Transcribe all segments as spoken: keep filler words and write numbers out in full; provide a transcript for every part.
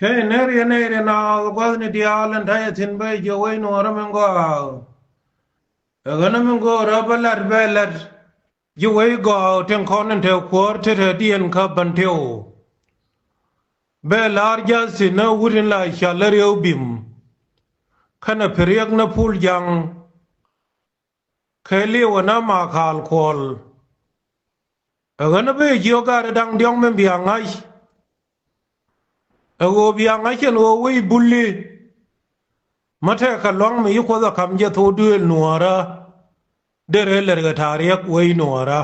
Tëë nɛr yɛn nɛy ri naath gua̱thni diaal ɛn ta̱yɛ thi̱n bä ji̱ wec nuɔɔrä min gɔaa. Ɛ ɣänä min go̱o̱rä bä la̱t bɛ la̱t ji̱ wec gɔaa tin kɔn in te kuäär te te diɛn kä bän tëë ɣöö bɛ la̱r ja̱thi̱n ni wut in la cɔal i̱ Riɛw Bim kɛnɛ Piriɛk ni Pul Ja̱ŋ. Kɛ liwä na ma kaal kuɔl. Ɛ ɣän ɛ ben jiök gat ɛ da̱ŋ diɔ̱k min bia ŋa̱c. Ɛ ɣöö bia ŋa̱c ɛn ɣöö wec Buli. Mä tɛkɛ lua̱ŋ mi ci Kuoth ɛ ka̱m jɛ thok duëël nuɔ̱ɔ̱rä. Derɛ lɛr kɛ ta̱a̱ riɛk wec nuɔ̱ɔ̱rä.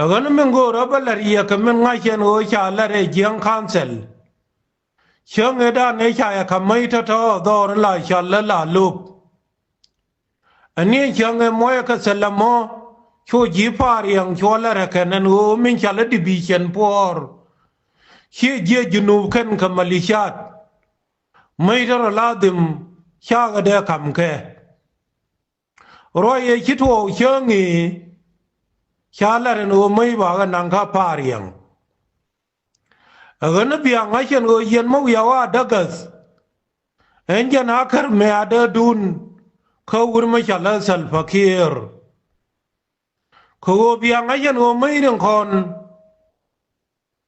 Ɛ ɣän min go̱o̱rä bä la̱r yɛ kɛ min ŋa̱c ɛn ɣöö ca la̱r ɛ jiäŋ ka̱nthɛl. Cäŋ ëëdan ëë ca yɛ ka̱m mäc tɔ̱tɔ̱ dhɔr in la cɔal i̱ la lop. Ɛ ni cäŋ ëë muɔcɛ kɛ thil ɛmɔ cu ji̱ Pariɛŋ cuɔ lɛ rɛkɛn ɛn ɣöö min cɔal i̱ division four. Ciɛ jiɛ Junub kɛn kɛ malicat. Mäc tɔ̱tɔ̱ la dhim cakɛ dee ka̱m kɛ. Ruac ëë ci tuɔɔk cäŋ i̱ ca la̱r ɛn ɣöö mäc bakɛ naŋ kä Pariɛŋ. Ɛ ɣän ɛ bia ŋa̱c ɛn ɣöö yɛn mä wiaa wa dägäth. Ɛn jɛn a kär mëë a dee duun kä wur mä cɔal i̱ Salva Kiir. Kɛ ɣöö bia ŋa̱c ɛn ɣöö mäc rin kɔn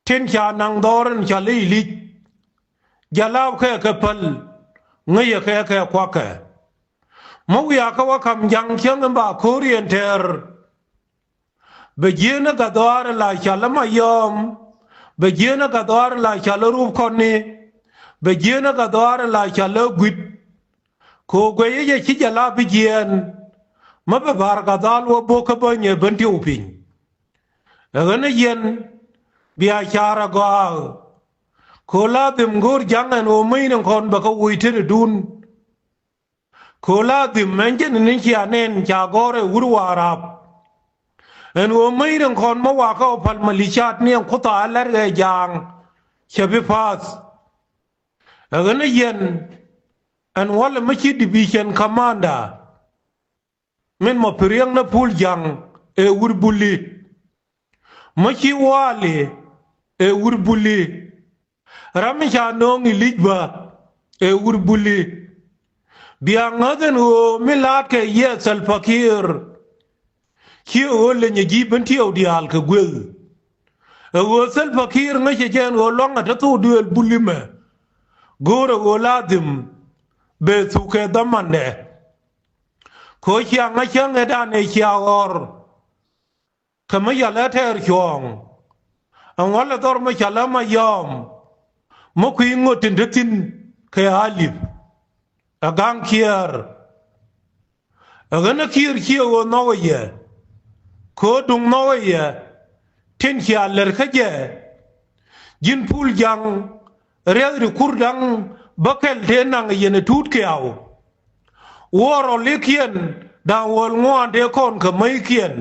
tin ca naŋ dhɔr in cɔal i̱ Ilic. Jalap kɛ kɛ päl ŋäcɛ kɛ kɛ kuakɛ. Mä wiaa kä wä ka̱m ja̱ŋ cäŋ in ba ko̱r yɛn tɛɛr. Bɛ jieenä gat dhɔaar in la cɔal i̱ Mayɔm. Bɛ jieenä gat dhɔaar in la cɔal i̱ Rup Kɔni. Bɛ jieenä gat dhɔaar in la cɔal i̱ Guit. Kɛ ɣöö guɛcä jɛ ci jɛ la bi jiɛɛn. Mä bɛ ba̱a̱r gat dhal wä bo̱k kä bänyɛ ben tiw piny. Ɛ ɣän ɛ yɛn bia ca̱r ɛ gɔaa. Kɛ ɣöö la dhim go̱o̱r ja̱ŋ ɛn ɣöö mäc ni kɔn bɛ kɛ woc tetdun. Kɛ ɣöö la dhim ɛn jɛn ni cia nɛn ca gɔ̱r ɛ wur Warap. Ɛn ɣöö mäc rin kɔn mä wakä ɣöö pal malicat ni ɛn Kuoth a la̱r ɛ ja̱a̱ŋ. Cɛ bi pa̱a̱th. Ɛ ɣän ɛ yɛn ɛn walɛ mä ci division commander. Min mɔ Piriɛk ni Pul Ja̱ŋ ɛ wur Buli. Mä ci Wali ɛ wur Buli. Ram mi ca nööŋ Ilic bä ɛ wur Buli. Bia ŋäth ɛn ɣöö mi laatkɛ yɛ Salva Kiir. Ciɛ ɣöö lenyɛ ji̱ ben tiɛw diaal kɛ gueth. Ɛ ɣöö Salva Kiir ŋäcɛ jɛ ɛn ɣöö lua̱ŋɛ te thok duëël Buli mɛ. Go̱o̱rɛ ɣöö la dhim bɛ thuk kɛ dhamandɛ. Kɛ ɣöö cia ŋa̱c cäŋ ëëdan ëë cia ɣɔr. Kɛ mi yal ɛ tɛɛr cuɔ̱ɔ̱ŋ. Ɛŋu lɛ dhɔr mi cɔal ɛ Mayɔm. Mi kui̱ ŋot tin te thi̱n kɛ alip. Ɛ ga̱ŋ Kiir. Ɛ ɣän ɛ Kiir ciɛ ɣöö nhɔkɛ yɛ. Kɛ ɣöö duŋ nhɔkɛ yɛ. Tin cia lɛr kä jɛ. Ji̱n Pul Ja̱ŋ riɛth ri kur da̱ŋ bäkɛl tëë naŋ yɛn ɛ tuut kiaw. Wuɔ̱ɔ̱r rɔlikiɛn da̱ŋ wäl ŋuan tëë kɔn kɛ mäckiɛn.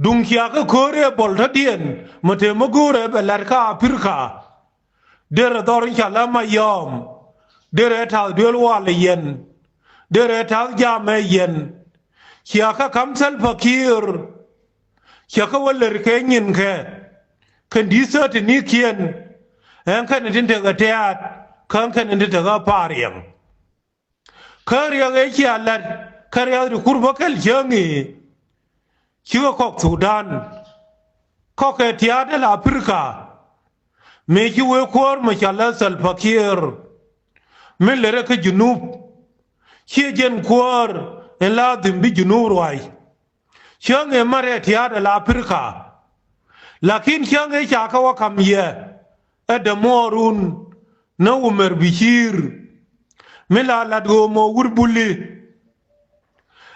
Duŋ cia kä ko̱o̱r ëë bɔl tätdiɛn mɛ tëë mä go̱o̱rɛ bɛ la̱t kä Aprika. Derɛ dhɔr in ca lä Mayɔm. Derɛ ta̱th duel walɛ yɛn. Derɛ ta̱th jamɛ yɛn. Cia kä ka̱m Salva Kiir. Cia kä wä lär kɛ nyinkɛ. Kɛn di̱t thätinikiɛn. Ɛn kɛn in tin tekɛ tɛ̈t kä ɛn kɛn in tin tekɛ Pariɛŋ. Kä riɛk ëë cia la̱t kä riɛk ti kur bä kɛl cäŋ i̱. Cikɛ kɔk Thudan. Kɔk kɛ tia̱a̱t däl Aprika. Mëë ci wee kuäär mɛ ca lä Salva Kiir. Mi lërɛ kä Junub. Ciɛ jɛn kuäär in la dhim bi Junub ruac. Cäŋ ëë märɛ tia̱a̱t ala Aprika. Lakin cäŋ ëë ca kä wä ka̱m yɛ ɛ dämuɔɔrun. Nä Umar Bishir. Mi la lat ɣöö mɔ wur Buli.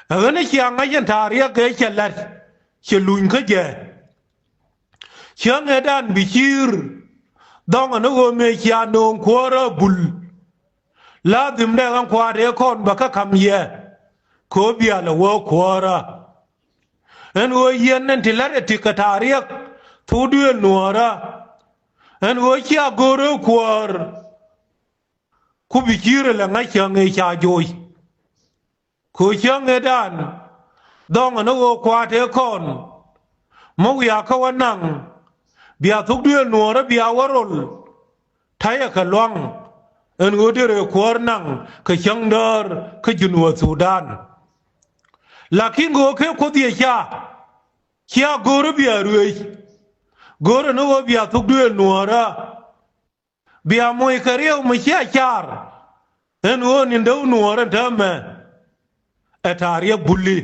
Ɛ ɣän cia ŋa̱c ɛn ta̱a̱ riɛk ëë cɛ la̱t cɛ luny kä jɛ. Cäŋ ëëdan Bishir. Dhɔŋɛ ni ɣöö mëë cia nööŋ kuäärä Bul. La dhim dee ɣän kua̱r ëë kɔn bä kä ka̱m yɛ. Kɛ ɣöö bia lɛ wä kuäärä. Ɛn ɣöö yɛn ɛn ti la̱t ɛ ti kɛ ta̱a̱ riɛk thok duëël nuɔ̱ɔ̱rä. Ɛn ɣöö cia go̱o̱r ëë kuäär. Ku Bishir ɛ lɛ ŋa̱c cäŋ ëë ca joc. Kɛ ɣöö cäŋ ëëdan. Dhɔŋɛ ni ɣöö kua̱r ëë kɔn. Mä wiaa kä wä naŋ. Bia thok duëël nuɔ̱ɔ̱rä bia wä rol. ta̱yɛ kɛ lua̱ŋ ɛn ɣöö dee rɛy kuäär naŋ kɛ cäŋ däär kä Junub Thudan. Lakin ɣöö kɛ Kuoth yɛ ca cia go̱o̱rä bia ruëëc, go̱o̱rä ni ɣöö bia thuk duëël nuäärä, bia moc kɛ riɛw mi cia car ɛn ɣöö ni däw nuäärä täämɛ. Ɛ ta̱a̱ riɛk buli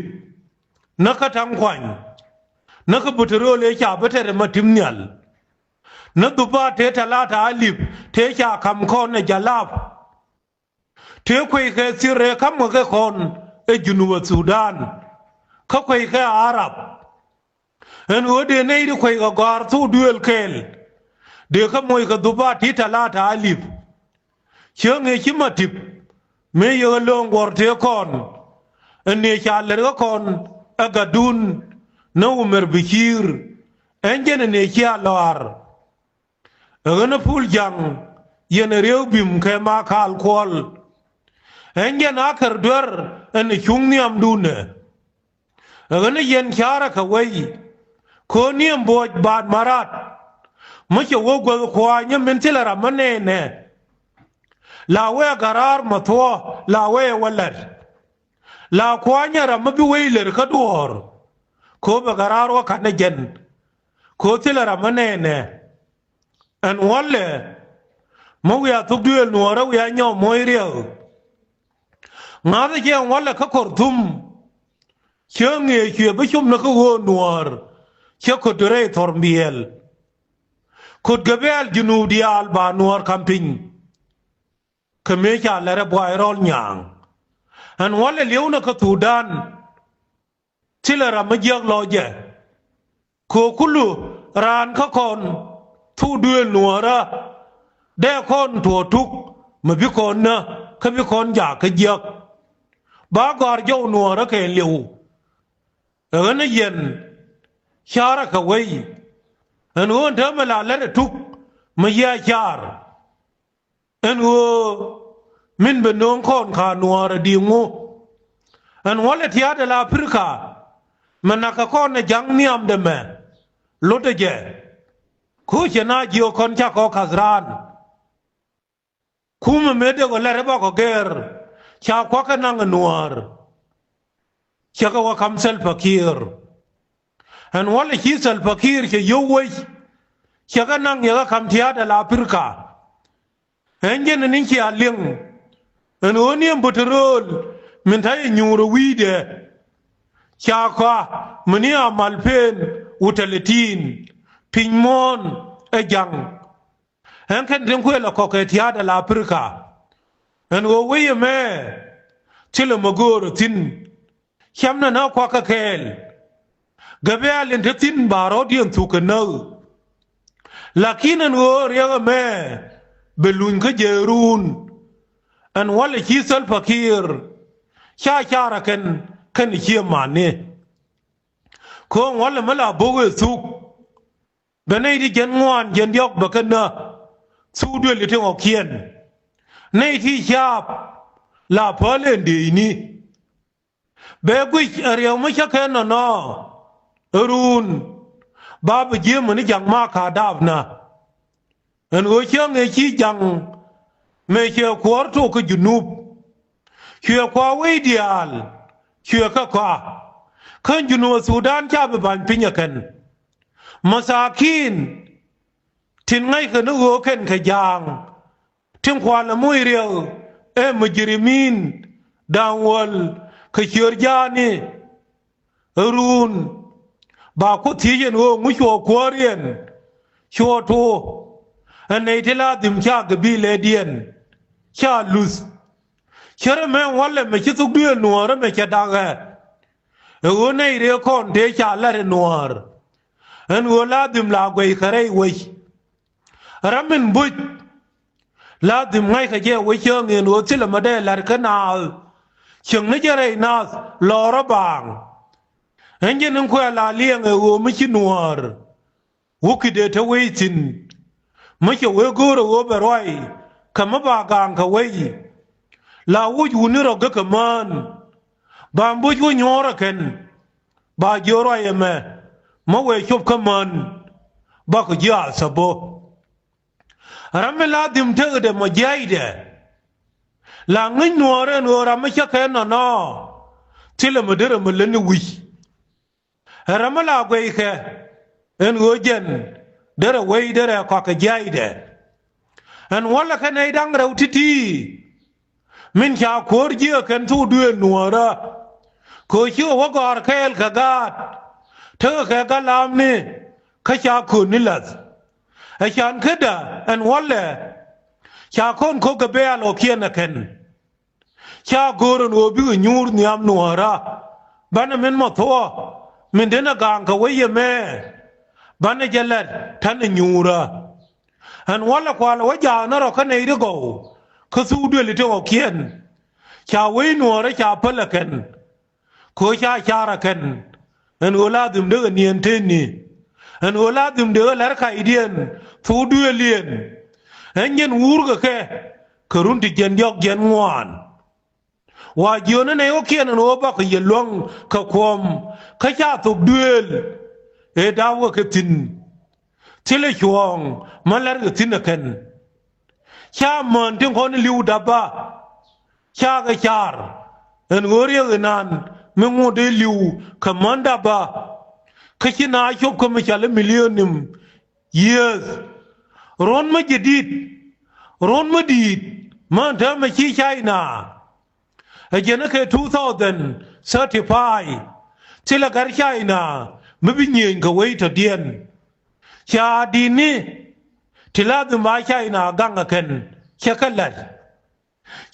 näkä ta̱ŋ kuany, näkä buterol ëë ca bi tɛt ɛmɛ tim nhial, nä dhupa tëë talata alip tëë ca ka̱m kɔn ɛ jalap. Tëë kueckɛ thir ëë ka̱mkɛ kɛ kɔn ɛ Junub Thudan kä kueckɛ Arab. Ɛn ɣöö dee nɛy ti kueckɛ gɔ̱a̱r thok duëël kɛɛl, dee kä moc kɛ dhupa ti talata alip. Cäŋ ëë ci Matip mëë yɛ ɣä lööŋ guɔ̱r tëë kɔn, ɛn ëë ca lɛr ɣä kɔn ɛ Gatdun, nä Umɛr Biciir, ɛn jɛn ɛn ëë cia lɔaar. Ɛ ɣän ɛ Pul Jaŋ, yɛn ɛ Rieu Bim kɛ Makal Kuɔl. Ɛn jɛn a kär duer ɛn ɛ cuŋ nhiamdun ɛ. Ɛ ɣän ɛ yɛn ca̱rä kɛ wei, ko̱ niɛm bo̱o̱c baat marat. Mi cɛ wä guäth kua̱a̱nyä min thilɛ ram mi nɛɛnɛ. La wee ɛ garaar mɛ thuɔ̱ɔ̱, la wee ɛ wä lɛr. La kua̱nyä ram mi bi wei lɛr kä duɔ̱ɔ̱r. Ko̱ bɛ garaar wä ka̱n ɛ jɛn. Ko̱ thilɛ ram mi nɛɛnɛ. Ɛn wälɛ mi wiaa thuk duëël nuɔɔrä wiaa nyɔk moc riɛk. Ŋa̱thä jɛ ɛn wälɛ kä Kɔrthum. Cä ŋëë cuɛ bi cop ni kä ɣöö nuɔɔr cä ko̱t rɛy thɔr biɛl. Ko̱t gɛ bɛɛl Junub diaal ba nuɔɔr ka̱m piny. Kɛ mëë ca lɛr ɛ buay rɔl nyaaŋ. Ɛn wälɛ li̱ewnä kä Thudan. Thilɛ ram mi jiäk lɔcɛ. Kɛ kulu raan kä kɔn thuk duëël nuɔɔrä. Dee kɔn tuɔɔk tuk mi bi kɔn nä kä bi kɔn jaak kä jiäk. Ba gɔ̱a̱r jɔw nuɔɔrä kɛ liw. Ɛ ɣän ɛ yɛn ca̱rä kɛ wei. Ɛn ɣöö ɛn täämɛ la lɛr ɛ tuk mi yia ca̱r. Ɛn ɣöö min bɛ nööŋ kɔn ka nuɔɔr ɛ di̱i̱ŋu. Ɛn wälɛ tia̱a̱dɛ la Aprika. Mɛ nakä kɔn ɛ ja̱ŋ nhiamdɛ mɛ lotdɛ jɛ. Ko̱ cɛ na jiök kɔn ca kɔ ka̱th raan. Kumɛ mëë dee kɔ lɛr ɛ bakɔ gɛr. Ca kuakä naŋ ɛ nuɔɔr. Cɛ kɛ wä ka̱m Salva Kiir. Ɛn wälɛ ci Salva Kiir cɛ yio̱w wec. Cɛ kɛ naŋ yɛ kɛ ka̱m tia̱a̱dɛ la Aprika. Ɛn jɛn ɛn in cia liŋ ɛn ɣöö ni ɛn bätärööl min ta̱yɛ nyuurä wi̱i̱dɛ. Ca kɔa mi ni a mal peen wutɛlɛ ti̱i̱n piny muɔ̱ɔ̱n ɛ ja̱ŋ. Ɛn kɛn tin kuël ɛ kɔk kɛ tia̱a̱dɛ la Aprika. Ɛn ɣöö wec ɛmɛ thilɛ mi göörä thi̱n. Cam nɛ na kuakä kɛɛl. Gɛ bɛ̈ɛ̈l in te thi̱n ba rɔ̱diɛn thuk kɛ näk. Lakin ɛn ɣöö riɛk ɛmɛ bɛ luny kä jɛ ruun. Ɛn walɛ ci Salva Kiir ca carɛ kɛn kɛn cië mani. Kööŋ walɛ mi la bo̱k ëë thuk. Bɛ nɛy ti jiɛn ŋuan jiɛn diɔ̱k bɛ kɛ nä. Thuk duëli ti ŋɔkiɛn. Nɛy ti caap la päl ɛn dëëcni. Bɛ guic ɛ riɛw mi cä kɛ nɔnɔ. Ɛ ruun ba bi ji̱ mi ni ja̱ŋ ma ka daapna. Ɛn ɣöö cäŋ ëë ci ja̱ŋ mëë cɛ kuɔɔr tok kä Junub. Cuɛ kua wec diaal cuɛ kɛ kɔa. Kä Junub Thudan ca bi ba̱ny piny ɛ kɛn. Masakin tin ŋa̱ckɛ ni ɣöö kɛn kɛ ja̱a̱ŋ. Tin kualɛ moc riɛk ɛ mujrimin da̱ŋ wäl kɛ ciöör ja̱a̱ni. Ɛ ruun ba Kuoth thiec ɛn ɣöö ŋu cuɔ kuäär yɛn cuɔ tuɔ. Ɛ nɛy ti la dhim ca gabilɛdiɛn ca luth. Cärɛ mɛ walɛ mɛ ci thuk duëël nuɔ̱ɔ̱rä mɛ cɛ dakɛ. Ɛ ɣöö nɛy rëë kɔn tëë ca lat ɛ nuɔ̱ɔ̱r. Ɛn ɣöö la dhim la guɛc kɛ rɛy wec. Ram min buc la dhim ŋa̱ckɛ jɛ wec cäŋ in ɣöö thilɛ mɛ dee la̱r kä naath. Cieŋ ni jɛ rɛy naath lɔɔrä baaŋ. Ɛn jɛn in kuɛ la liɛŋ ɛ ɣöö mi ci nuäär. Wä ki̱dɛ te wec thi̱n. Mi cɛ wee go̱o̱rɛ ɣöö bɛ ruac kɛ mi ba gaaŋ kɛ wec. La wuc wuni rɔ gek kɛ mään. Ba mi buc wä nyuɔ̱ɔ̱rä kɛn. Ba jiök ruac ɛmɛ mi wëë cop kä män. Bakɔ ji̱ a thäbä. Ram mi la dhim tekdɛ mɔ jiaydɛ. La ŋi̱ny nuɔɔrɛ ɛn ɣöö ram mi cä kɛ nɔnɔ. Thilɛ mi derɛ mi leni wi̱c. Ɛ ram mi la guɛykɛ ɛn ɣöö jɛn derɛ wec derɛ kɔakɛ jiaydɛ. Ɛn wälɛ kɛ nɛy da̱ŋ rɛw ti̱ti̱. Min ca kuäär jiäk kɛn thok duëël nuɔɔrä. Kɛ ɣöö cikɛ wä gɔ̱a̱r kɛɛl kɛ gaat. Tekɛ kɛ galamni kä ca köötni lath. Ɛ can kädä ɛn wälɛ. Ca kɔn ko̱k kɛ bɛ̈ɛ̈l ɣɔ̱kiɛn ɛ kɛn. Ca go̱o̱r ɛn ɣöö bikɛ nyuur nhiam nuɔɔrä. Banɛ min mɔ thuɔ̱k min denɛ ga̱a̱ŋ kɛ wec yɛ mɛ. Banɛ jɛ lɛt ta̱nɛ nyuurä. Ɛn wälɛ kualɛ wä jaaknä rɔ kä nɛy ti gɔw kä thuk duëli ti ɣɔ̱kiɛn. Ca wec nuɔɔrä ca päl ɛ kɛn. Kɛ ɣöö ca car ɛ kɛn. Ɛn ɣöö la dhim dee kɛ niɛn tëëni. Ɛn ɣöö la dhim dee kɛ lɛr kacdiɛn thuk duëëliɛn. Ɛn jɛn wuurkɛ kɛ kɛ run ti jiɛn diɔ̱k jiɛn ŋuan. Wa jiöönä nɛy ɣɔ̱kiɛn ɛn ɣöö bakɔ yɛ luäŋ kɛ kuɔ̱m kä ca thok duëël. Ëë da̱wä kɛ thi̱n. Thilɛ cuɔ̱ɔ̱ŋ mä lɛr kɛ thi̱n ɛ kɛn. Ca män tin kɔn li̱w dapä. Ca kɛ car ɛn ɣöö riɛk inan mi ŋot dee li̱w kɛ män dapä. Kä ci na cop kä mi ca lɛ miliönim. Yiëëth. Ruɔ̱n mä jɛ di̱t. Ruɔ̱n mä di̱i̱t mä täämɛ ci China. Ɛ jɛn ɛ kɛ two thousand thirty-five. Thilɛ gär China mi bi nyiëëny kɛ wec tɔ̱diɛn. Ca di̱tni ti la dhim ba China gaŋ ɛ kɛn cɛ kɛ la̱t.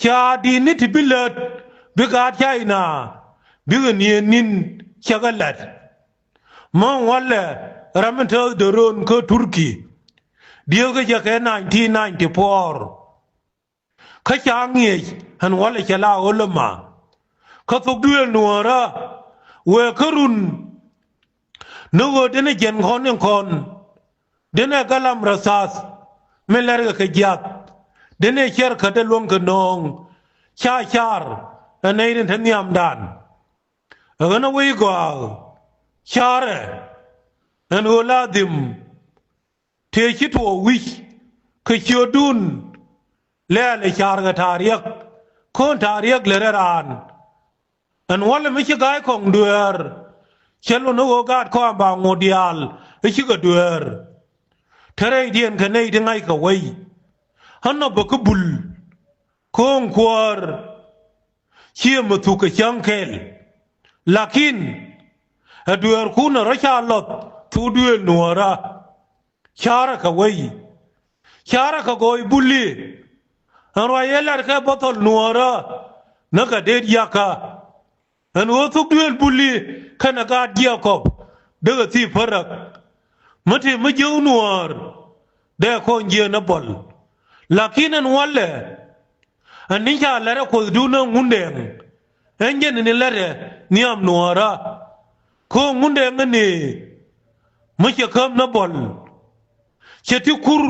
Ca di̱tni ti bi lät bi gaat China bikɛ nieen ni̱n cɛ kɛ la̱t. Mä walɛ ram mi tääth dee ro̱o̱n kä Turki. Diëëkä jɛ kɛ nineteen ninety-four. Kä ca ŋiɛc ɛn walɛ cɛ la ɣöl ɛma. Kä thok duëël nuɔ̱ɔ̱rä wëë kä run. Ni ɣöö denɛ jiɛn kɔn in kɔn. Denɛ galam rasath. Min lɛrkɛ kɛ jiath. Denɛ ciɛr kädɛ luäŋ kɛ nööŋ. Ca car ɛ nɛy tin te nhiamdan. Ɛ ɣän ɛ wec gɔaa. Carɛ ɛn ɣöö la dhim. Tëë ci tuɔɔk wi̱c kɛ ciötdun. Lɛɛl ɛ ca̱r kɛ ta̱a̱ riäk. Ko̱n ta̱a̱ riäk lät ɛ raan. Ɛn wälɛ mi ci ga̱a̱c kɔŋ dueer. Cɛ lun ɛ ɣöö gaat kɔaŋ ba ŋot diaal ɛ cikɛ dueer. Te rɛydiɛn kɛ nɛy ti ŋa̱ckɛ wei. Ɣän nɔ bä kä bul. Ko̱o̱ŋ kuäär. Ciɛ mi thuk kɛ cäŋ kɛl. Lakin ɛ dueerkun ɛ rɔ ca lɔth thuk duëël nuɔɔrä. Ca̱rä kɛ wei. Ca̱rä kɛ gɔɔy buli. Ɛn ruac ëë la̱rkɛ bä thɔl nuɔɔrä. Näkɛ det yakä. Ɛn ɣöö thuk duëël buli kɛnɛ gaat Jiɛkɔp. Dee kɛ thii päräk. Mi ti mi jiäk nuɔɔr. Dee kɔn jiäk ni bɔl. Lakin ɛn wälɛ. Ɛn ni ca lɛr ɛ kuothdun ɛ Ŋundɛŋ. Ɛn jɛn ni lɛr ɛ nhiam nuɔɔrä. Kä Ŋundɛŋ ni mi cɛ käm ni bɔl. Cɛ ti kur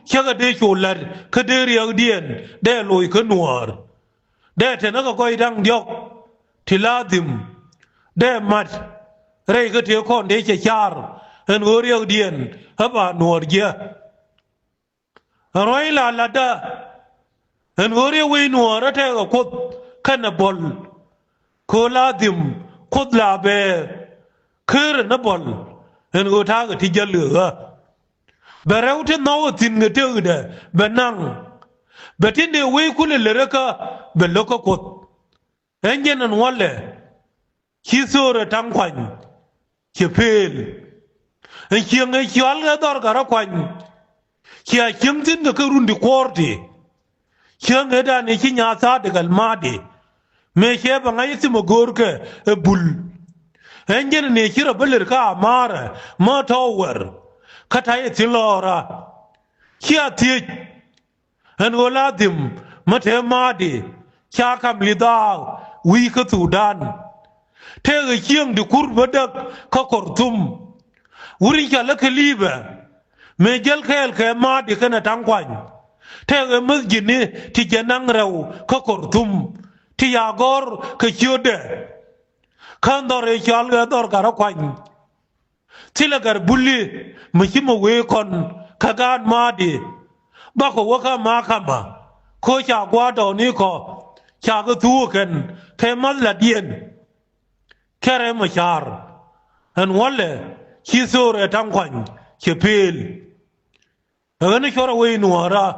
cɛ kɛ dee cu la̱t kä dee riɛkdiɛn dee loc kä nuɔɔr. Dee te ni kɛ gɔɔy da̱ŋ diɔ̱k ti la dhim. Dee mat rɛy kä tëë kɔn dee cɛ car ɛn ɣöö riɛkdiɛn ɛ ba nuɔɔr jiɛ. Ɛn ruac la la̱tdä. Ɛn ɣöö riɛk wec nuɔɔr ɛ tɛkɛ kuoth kɛnɛ bɔl. Köö la dhim kuoth la bɛ. Ker ɛn ɛ bɔl. Ɛn ɣöö ta̱a̱ kɛ ti jäl kɛ ɣä. Bɛ rɛw ti nhɔk ɛ thi̱n kɛ tëkdɛ bɛ naŋ. Bɛ tin dee wec kulɛ lät ɛ kä bɛ lo̱k kä kuoth. Ɛn jɛn ɛn wälɛ. Ci thöörɛ ta̱ŋ kuany. Cɛ pëël. Ɛn cieŋ ëë cɔal kɛ dhɔr kɛ rɔ kuany. Cia cieŋ thi̱n kɛ kɛ run ti kuɔɔr ti. Cieŋ ëëdan ëë ci nyaatha dikɛl ma̱a̱di. Mëë cɛ bɛ ŋa̱c ɛ thimɛ go̱o̱rkɛ ɛ bul. Ɛn jɛn ɛn ëë ci rɔ bä lër kä ama̱a̱rɛ mä tɔ̱ wɛr. Kä ta̱yɛ thi̱n lɔɔra. Cia thiec. Ɛn ɣöö la dhim mä te ma̱a̱di ca kam lidhaak wi̱i̱ kä Thudan. Tëëkɛ cieŋ ti kur bä däk kä Kɔrthum. Wur in ca lä kɛ li̱i̱pɛ mëë jäl kɛɛl kɛ ma̱a̱di kɛnɛ ta̱ŋ kuany. Tëëkɛ mäth ji̱ni ti jɛ naŋ rɛw kä Kɔrthum ti ya gɔ̱r kɛ ciötdɛ. Kä dhɔr ëë cɔal kɛ dhɔr gat rɔ kuany. Thilɛ gat buli mi ci mi wee kɔn kä gaat ma̱a̱di. Bakɔ wä kä mahakama, kä ca gua̱a̱r dɔɔni kɔ, ca kɛ thuuk kɛn kɛ math la diɛn. Kɛrɛ mɛ ca̱r ɛn wälɛ, ci thor ɛ ta̱ŋ kuany cɛ pëël. Ɛ ɣän cuɔrɛ wec nuɔ̱ɔ̱ra,